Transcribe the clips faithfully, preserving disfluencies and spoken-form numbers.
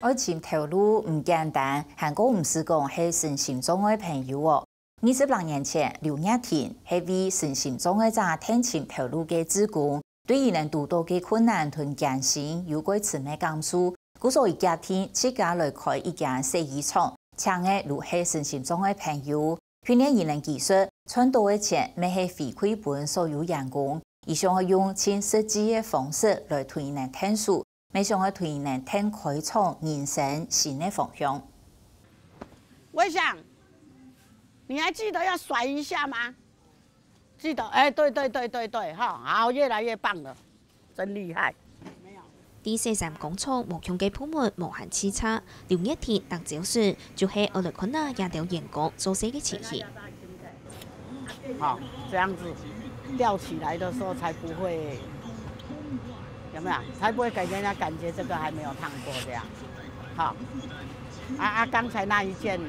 愛尋頭路毋簡單，還過毋使講係身心障礙朋友哦。二十六年前，劉月婷係為身心障礙者𢯭尋頭路个志工，對佢等堵到个困難同艱辛有蓋深个感受，故所佢決定自家來開一間洗衣廠，請个就係身心障礙朋友。訓練佢等技術，賺到个錢乜係回饋分所有員工。佢想愛用盡實際个方式來同佢等𢯭手，乜想愛同佢等𢯭開創人生新个方向。偉翔，你還記得要甩一下嗎？記得，哎，對對對對對，哈，好，越來越棒了，真厲害。在洗衫工廠無共个部門無閒直掣，劉月婷逐朝時就係愛來看啊這兜員工做事个情形。好，這樣子吊起來的時候才不會，有沒有？才不會給人家感覺這個還沒有燙過這樣。好，啊啊，剛才那一件，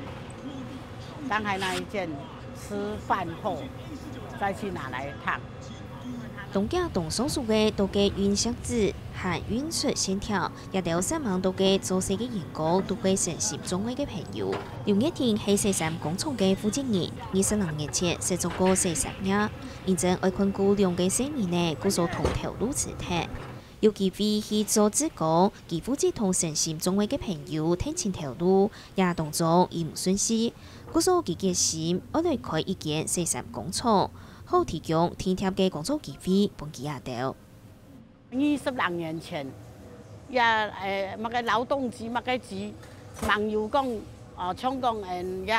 剛才那一件吃飯後再去拿來燙。當遽當生疏个都个運錫紙，還運出線條， 這兜煞猛到个做事个員工都係身心障礙个朋友。劉月婷係洗衫工廠个負責人，二十零年前識做過洗衫業，因為愛看顧兩個細人仔，故所同頭路辭忒。有機會去做志工，佢負責同身心障礙个朋友𢯭尋頭路，這當中佢毋順序，故所佢決心愛來開一間洗衫工廠，好提供定貼个工作機會分佢兜。 二十零年前，也，呃，麼个勞動局，麼个局，吂有講，哦，像講，嗯，也，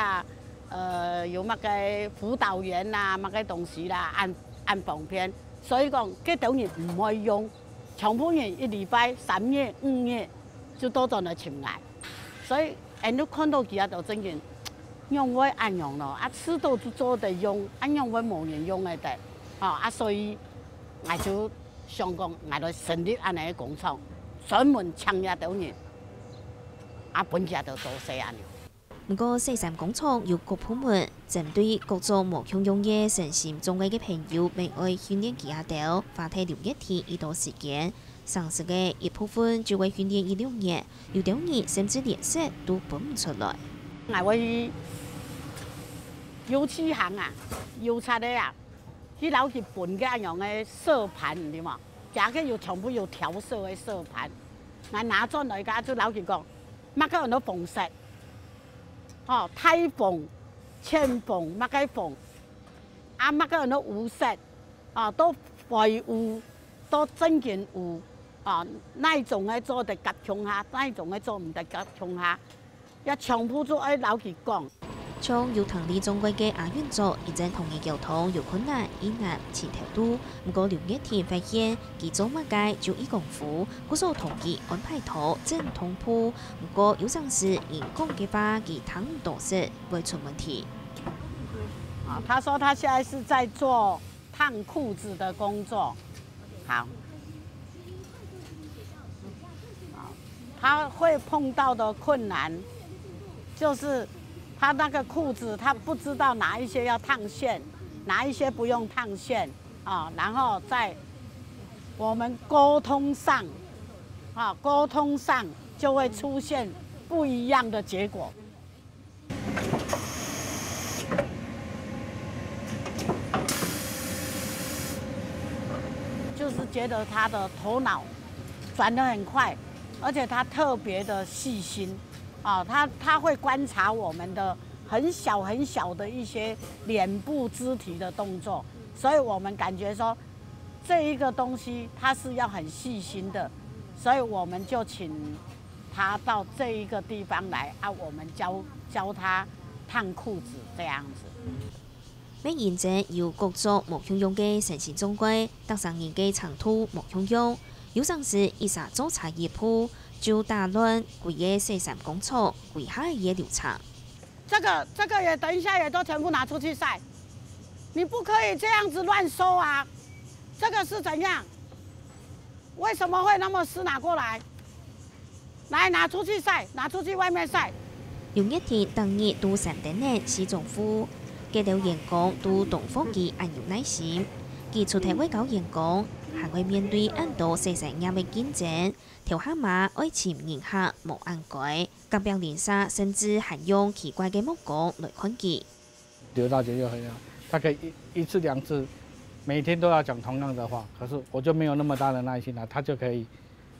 呃，有麼个輔導員啦，麼个東西啦，恁，恁方便。所以講，該兜人毋會用，全部人一禮拜三日、五日就倒轉來尋𠊎。所以，𠊎就看到佢啊，就真經，仰會恁樣咯？啊，遲早就做得用，啊，仰會無人用个得？吼，啊，所以，𠊎就 想講，𠊎來成立恁樣个工廠，專門請這兜人，啊，分佢兜做事恁樣。毋過，洗衫工廠有各部門，針對各種無共樣个身心障礙个朋友，乜愛訓練佢兜，花忒劉月婷已多時間。常識个一部分就會訓練一兩年，有兜人甚至連色都分毋出來。𠊎會去油漆行啊，油漆个啊， 去摎佢分个恁樣个色盤，對無？佢个有全部有調色个色盤。𠊎拿轉來个就摎佢講，麼个安到紅色，吼，大紅、淺紅，麼个紅，啊，麼个安到烏色，啊，到灰烏，到真經烏，啊，哪一種个做得合共下，哪一種个做毋得合共下。 也全部就愛摎佢講。像有聽力障礙个阿運作，因為同人溝通有困難，已難尋頭路。毋過劉月婷發現，佢做麼个就一功夫，故所同佢安排到正通鋪。毋過有成時人講个話，佢聽毋多時，會出問題。啊，他說他現在是在做燙褲子的工作。好。 好，他會碰到的困難，就是他那個褲子，他不知道哪一些要燙線，哪一些不用燙線啊，然後在我們溝通上，啊，溝通上就會出現不一樣的結果。 就是覺得他的頭腦轉得很快，而且他特別的細心，啊，他，他會觀察我們的很小很小的一些臉部肢體的動作，所以我們感覺說這一個東西它是要很細心的，所以我們就請 他到這一個地方來，啊，我們教，教他燙褲子這樣子。乜因為有各種無共樣个身心障礙，逐儕人个程度無共樣，有成時一儕做差一步，就打亂歸個洗衫工廠歸下个流程。這個，這個也等一下也都全部拿出去曬，你不可以這樣子亂收啊！這個是怎樣？ 為什麼會那麼濕？拿過來，來，拿出去曬，拿出去外面曬。劉月婷逐日都三點零四鐘赴，該兜員工都當服佢恁有耐心。佢除忒會教員工，還會面對恁多細細粒个競爭，頭下嘛愛尋人客無恁該，隔壁鄰舍甚至還用奇怪个目光來看佢。劉大姐就很好，她可以一一次两次，每天都要讲同样的话，可是我就没有那么大的耐心了，她就可以，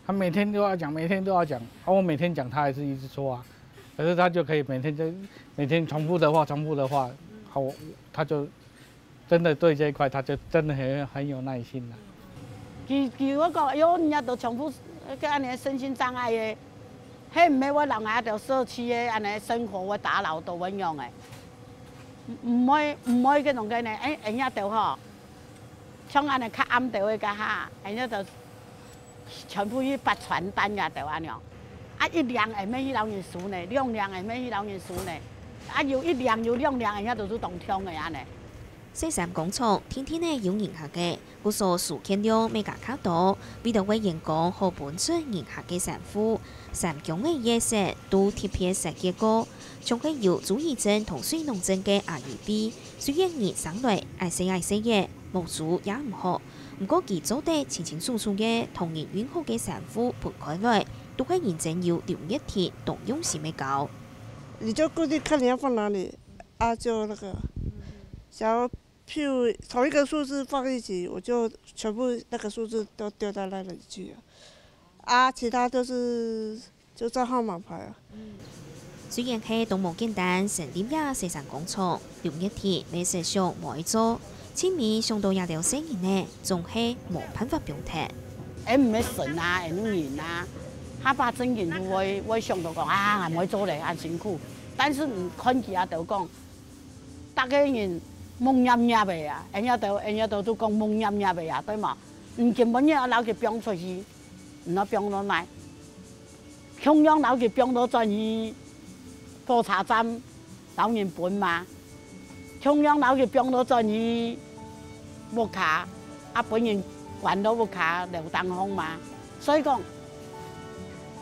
她每天都要讲，每天都要讲，啊，我每天讲，她还是一直错啊，可是她就可以每天就每天重复的话，重复的话，好，她就真的对这一块，她就真的很很有耐心了。佢佢會講，哎喲，人家都全部个恁呢身心障碍个，係毋係會人家都社區个恁呢生活會打擾到恁樣个？毋毋會毋會該種个呢？哎，人家都吼，像恁呢較暗兜个該下，人家都全部去發傳單呀，都恁樣。啊，一領會咩去摎人收呢，兩領會咩去摎人收呢？啊，有一領有兩領，人家都是當暢个恁呢。 洗衫工廠定定仔有人客个，故所收件量乜加較多。為著為員工好分出人客个衫褲，衫弓仔个色都特別設計過，像係有朱雨珍同水農鎮个阿姨比，雖然人生來矮細矮細个，目珠也毋好，毋過佢做得清清楚楚个同人熨好个衫褲分開來，都係認真由劉月婷當用心个搞。你就固定看你要放哪里，啊，就那个，想要譬如同一个数字放一起，我就全部那个数字都丢在那里去了。啊，其他就是就照号码排啊。虽然係當無簡單，成立這洗衫工廠，劉月婷乜實想無愛做，盡尾想到這兜細人仔，總係無辦法放忒。𠊎毋係神啊，𠊎係人啊，下把真人會會想到講啊，𠊎毋愛做咧，恁辛苦。但是你看佢啊，都講， 逐个人目睨睨个啊，𠊎兜𠊎兜都講目睨睨个啊，對無？你今晡日愛摎佢放出去，你愛放到哪？共樣摎佢放到轉去火車站，摎人分嘛。共樣摎佢放到轉去屋下，啊，分人關到屋下樓頂項嘛。所以講，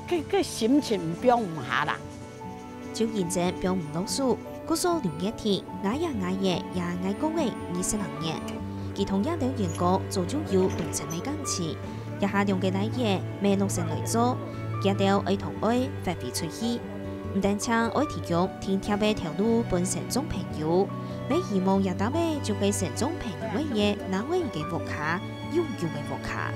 該該心情放毋下啦。 就認真放毋落手，故所劉月婷，挨呀挨仔也挨過仔二十零年。佢同這兜員工早就有當深个感情，這下兩個倈仔乜落身來做，佢兜愛同愛發揮出去。毋單淨愛提供定貼个頭路分身障朋友，乜希望這搭仔就係身障朋友仔个另外一個屋下，永久个屋下。